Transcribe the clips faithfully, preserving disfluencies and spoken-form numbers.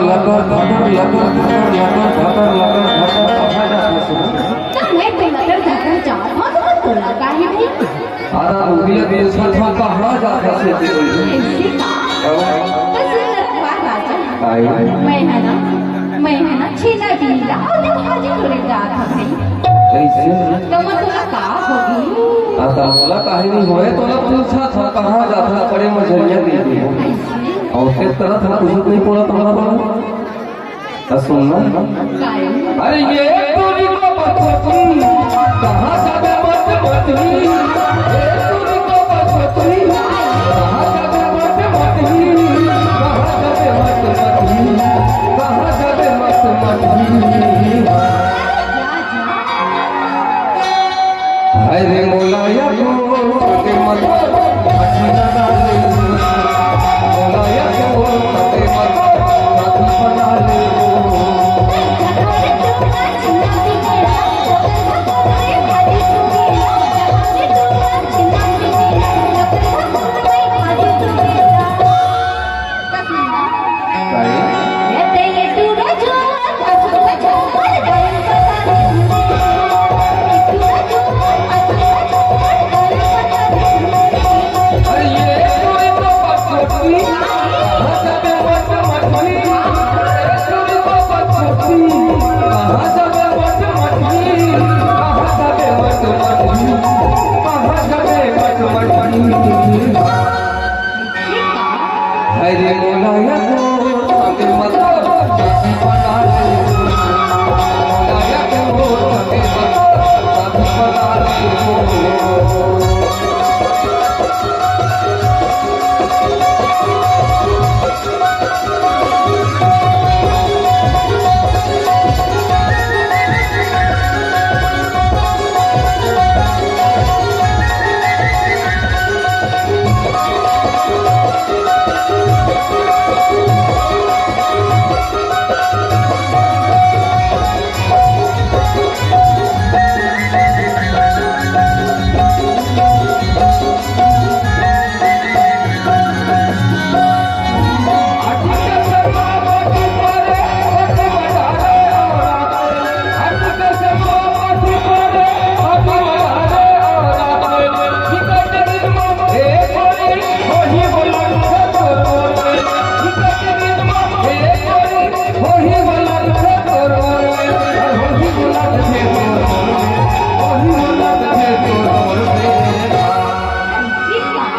Letter, letter, letter, letter, letter, letter, letter, letter, कहाँ जात हस? त मैं तो लटर धटर जात हँव, त तोला काहे नहीं? अरे, उही ल पूछत हँव, कहाँ जात हस? अइसे का? हाँ। त सुन ना, राजा। काय? मैं ह ना, मैं ह ना, छेना बिनी ला, अउ भाजी तोड़े जात हँव। अइसे? त मैं तोला का होगे? अरे, त मोला काहे नहीं होय, तोला पूछत हँव, कहाँ जात हस, बड़े मजरिया दे दे। अइसे? अउ के तरह था, कुछ नहीं बोला तुम्हारा। त सुन ना। काय? अरे ये टूरी को बचपन, कहाँ जाबे मत बचपन? ये टूरी को बचपन, कहाँ जाबे मत बचपन? कहाँ जाबे मत बचपन? कहाँ जाबे मत बचपन? अरे मोला या को के मत, मछली लगा ले। मोला या को के मत, मछली बना ले।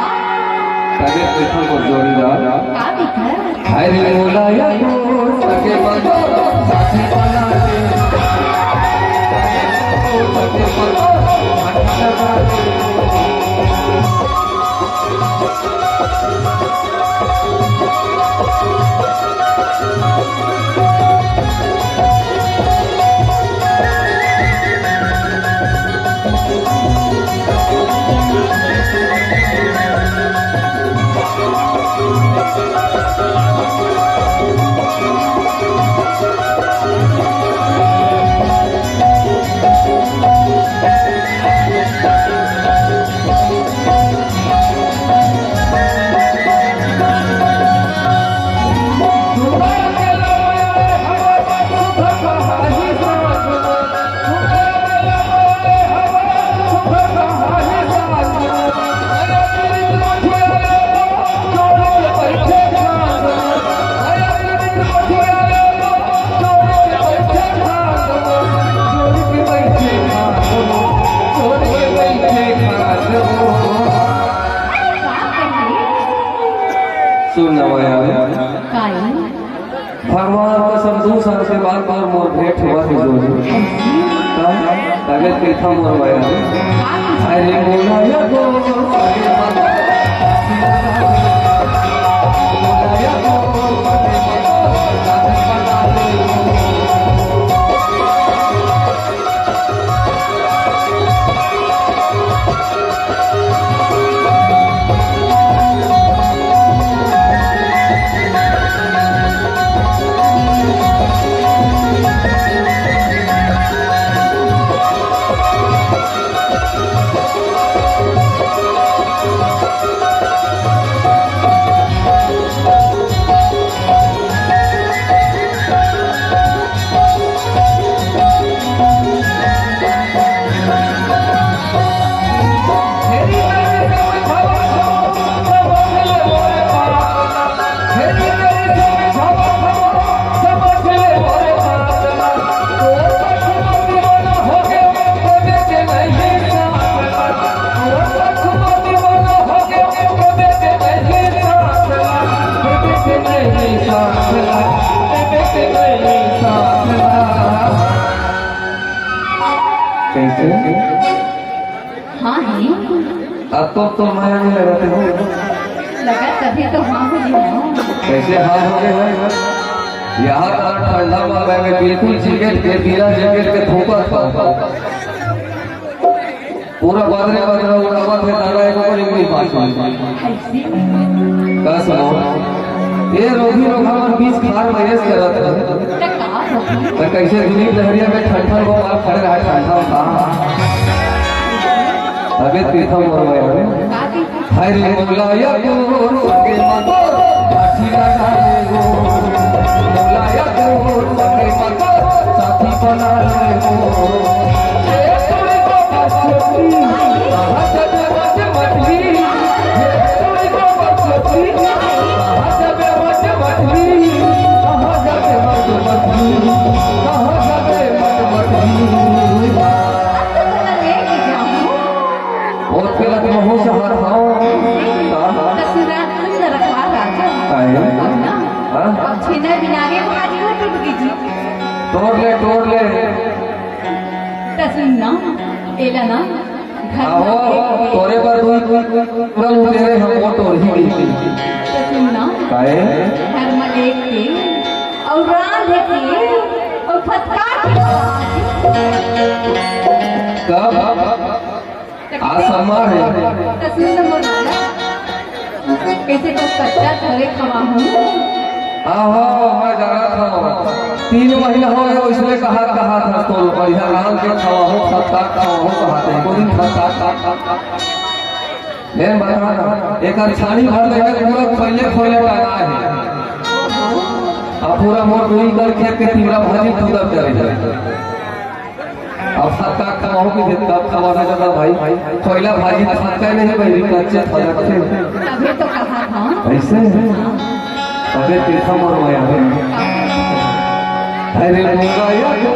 तबीयत कैसन बा जोरदार? का बेटा? अरे मोला या तो सके बता, साथी बना के। सके बता, साथी बना के। सुन ना यार। काई? भगवान कसम, दू साल के बाद बार मोर भेंट होवत हे जोड़ी। का? तबीयत कैसा मोर बया? अरे मोला या गो, अरे मोला या गो, हाँ है। अब तो, तो माया नहीं लगाते हो। लगा तभी तो हाँ बोली हूँ। कैसे हाँ हो गए हो? यहाँ का ठंडा मार रहा है, बिल्कुल जैकेट के, बिना जैकेट के धोखा था। पूरा बदरे बदरा उड़ावा थे, दादा एक बार एक नहीं पास हुई। कैसे? का सुनाओ? ये रोगी रोग हमर बीच खार मैनेज करत है। तो का होगी? तो कैसे दिलीप लहरिया में ठंडा वो मार खड़े रहा ठंडा था। अबे तीर्था मोर में अबे। का तीर्था? हरे बोला या तो सके मतो, लाठी लगा ले वो। बोला या तो सके मतो, साथी बना ले वो। ये थोड़ी तो बात होती, कहाँ से बात मछली? ये थोड़ी तो बात होती, कहाँ से बात मछली? कहाँ से बात मछली? कहाँ से बात मछली? बहुत गलत महू से हाथ खाओ। हाँ, हाँ। ससुरा तुम न रखवा राजा। काहे? अब ना, हाँ? अब छेना बिनारे भाजी वो टूट गई जी। तोड़ ले, तोड़ ले। त सुन ना, एला ना, घर आहो, में एक तोरे पर दू पूरा लूटे रे, हम वो तोड़ ही गई। त सुन ना, काहे? घर में एक के, और रांध के, और फटका के। कब? आज सम्मान है। त सुन ना मोर राजा, कैसे तो कच्चा घरे खवा हूँ। हाँ, हाँ, मैं जाना था। तीन महीना हो गए, इसलिए कहा, कहा था तो बढ़िया रांध के खवा हो, खत्ता खवा हो, कहा थे। एको दिन खत्ता, खत्ता, खत्ता। ये बता ना, एक छानी भर देगा, पूरा खोले, खोले टंगा है। अब पूरा मोर दूरी कर खेत के तीवरा भाजी पूरा करे। अब फटका खवाओ कि फिर तब खवा सकता भाई। कोयला भाजी फटका नहीं भाई, कच्चे फटक से। तभी तो कहा था। ऐसे? अबे तीर्था मोर में आवे। अरे मोरा या तो